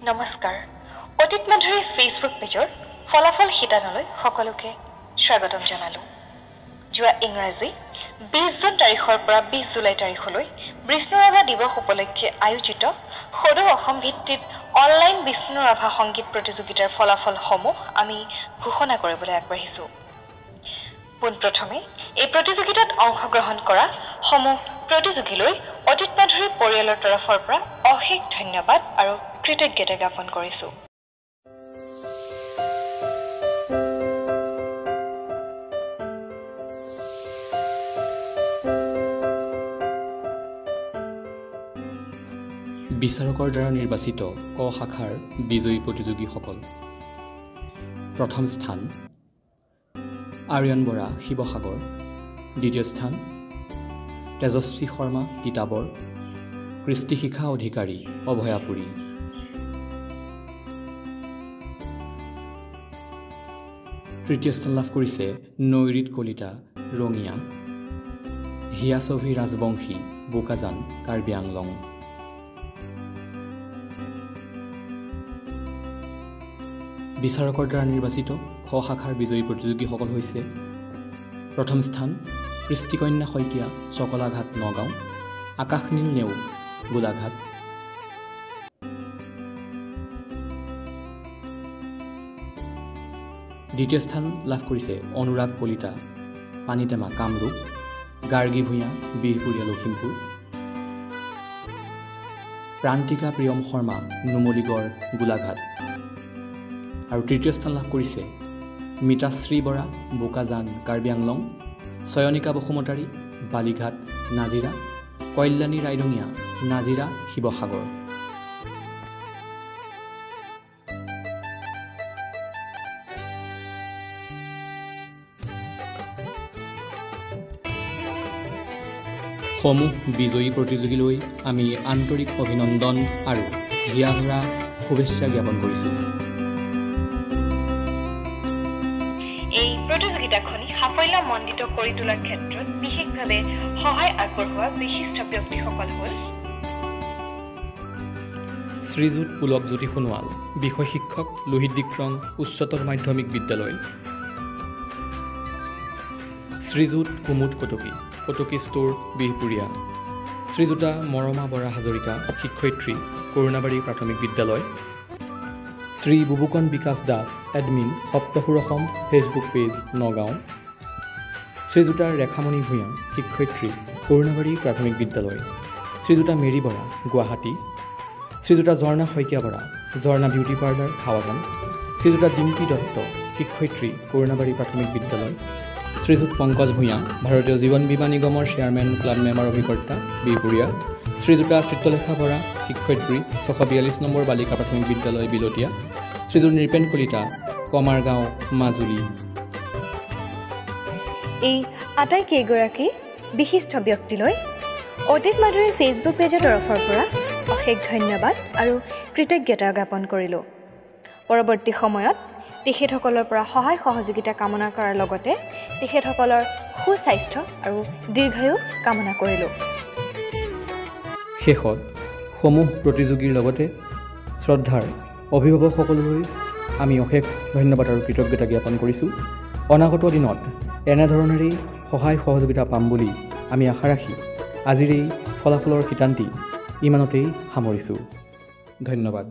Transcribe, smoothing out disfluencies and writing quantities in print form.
নমস্কাৰ। অতীত মাধুৰী ফেচবুক পেজৰ ফলাফল শিতানলৈ সকলোকে স্বাগতম জনালোঁ। যোৱা ইংৰাজী 20 জুন তাৰিখৰ পৰা 20 জুলাই তাৰিখলৈ বিষ্ণুৰাভা দিৱস উপলক্ষে আয়োজিত সদৌ অসম ভিত্তিত অনলাইন বিষ্ণুৰাভা সংগীত প্ৰতিযোগিতাৰ ফলাফলসমূহ আমি ঘোষণা কৰিবলৈ আগবাঢ়িছোঁ। পোনপ্ৰথমে এই প্ৰতিযোগিতাত অংশগ্ৰহণ কৰা সমূহ প্ৰতিযোগীলৈ অতীত মাধুৰী পৰিয়ালৰ তৰফৰ পৰা অশেষ ধন্যবাদ আৰু কৃতজ্ঞতা জ্ঞাপন কৰিছোঁ। বিচাৰকৰ দ্বাৰা নিৰ্বাচিত ক শাখাৰ বিজয়ী প্ৰতিযোগীসকল: প্ৰথম স্থান আৰ্যন বৰা, শিৱসাগৰ। দ্বিতীয় স্থান তেজস্বী শৰ্মা, তিতাবৰ। কৃষ্টিশিখা অধিকাৰী, অভয়াপুৰী। তৃতীয় স্থান লাভ কৰিছে নৈৰিত কলিতা, ৰঙিয়া। হিয়াছভি ৰাজবংশী, বোকাজান, কাৰ্বি আংলং। বিচাৰকৰ দ্বাৰা নিৰ্বাচিত খ শাখাৰ বিজয়ী প্ৰতিযোগীসকল হৈছে: প্ৰথম স্থান কৃষ্টিকন্যা শইকীয়া, চকলাঘাট, নগাঁও। আকাশনীল নেওগ, গোলাঘাট। দ্বিতীয় স্থান লাভ কৰিছে অনুৰাগ কলিতা, পানীটেমা, কামৰূপ। গাৰ্গী ভূঞা, বিহপুৰীয়া, লখিমপুৰ। প্ৰান্তিকা প্ৰিয়ম শৰ্মা, নুমলীগড়, গোলাঘাট। আৰু তৃতীয় স্থান লাভ কৰিছে মিতাশ্ৰী বৰা, বোকাজান, কাৰ্বি আংলং। চয়নিকা বসুমতাৰী, বালিঘাট, নাজিৰা। কল্যাণী ৰাইডঙীয়া, নাজিৰা, শিৱসাগৰ। সমূহ বিজয়ী প্ৰতিযোগীলৈ আমি আন্তৰিক অভিনন্দন আৰু হিয়াভৰা শুভেচ্ছা জ্ঞাপন কৰিছোঁ। এই প্ৰতিযোগিতাখনি সাফল্যমণ্ডিত কৰি তোলাৰ ক্ষেত্ৰত বিশেষভাৱে সহায় আগবঢ়োৱা বিশিষ্ট ব্যক্তিসকল হ'ল শ্ৰীযুত পুলক জ্যোতি সোণোৱাল, বিষয় শিক্ষক, লোহিত ডিক্ৰং উচ্চতৰ মাধ্যমিক বিদ্যালয়। শ্ৰীযুত কুমুদ কটকী, কটকী ষ্ট'ৰ, বিহপুৰীয়া। শ্ৰীযুতা মৰমা বৰা হাজৰিকা, শিক্ষয়িত্ৰী, কৰুণাবাৰী প্ৰাথমিক বিদ্যালয়। Shri Bubukon Bikash Das, admin, Saptasur Assam Facebook page, Nagaon. Srijuta Rekhamoni Bhuyan, শিক্ষয়িত্ৰী, কৰুণাবাৰী প্ৰাথমিক বিদ্যালয়। শ্ৰীযুতা মেৰী বৰা, গুৱাহাটী। শ্ৰীযুতা ঝৰ্ণা শইকীয়া বৰা, ঝৰ্ণা বিউটি পাৰ্লাৰ, হাৱাজান। শ্ৰীযুতা ডিম্পী দত্ত, শিক্ষয়িত্ৰী, কৰুণাবাৰী প্ৰাথমিক বিদ্যালয়। শ্ৰীযুত পংকজ ভূঞা, ভাৰতীয় জীৱন বীমা নিগমৰ চেয়াৰমেন, ক্লাব মেম্বাৰ অভিকৰ্তা, বিহপুৰীয়া। শ্ৰীযুতা চিত্ৰলেখা বৰা, শিক্ষয়িত্ৰী, 642 নম্বৰ বালিকা প্ৰাথমিক বিদ্যালয়, বিলতীয়া। শ্ৰীযুত নৃপেন কলিতা, কমাৰগাঁও, মাজুলী। এই আটাইকেইগৰাকী বিশিষ্ট ব্যক্তিলৈ অতীত মাধুৰী ফেচবুক পেজৰ তৰফৰ পৰা অশেষ ধন্যবাদ আৰু কৃতজ্ঞতা জ্ঞাপন কৰিলোঁ। পৰৱৰ্তী সময়ত তেখেতসকলৰ পৰা সহায় সহযোগিতা কামনা কৰাৰ লগতে তেখেতসকলৰ সুস্বাস্থ্য আৰু দীৰ্ঘায়ু কামনা কৰিলোঁ। শেষত সমূহ প্ৰতিযোগীৰ লগতে শ্ৰদ্ধাৰ অভিভাৱকসকললৈ আমি অশেষ ধন্যবাদ আৰু কৃতজ্ঞতা জ্ঞাপন কৰিছোঁ। অনাগত দিনত এনেধৰণেৰেই সহায় সহযোগিতা পাম বুলি আমি আশা ৰাখি আজিৰ এই ফলাফলৰ শিতানটি ইমানতেই সামৰিছোঁ। ধন্যবাদ।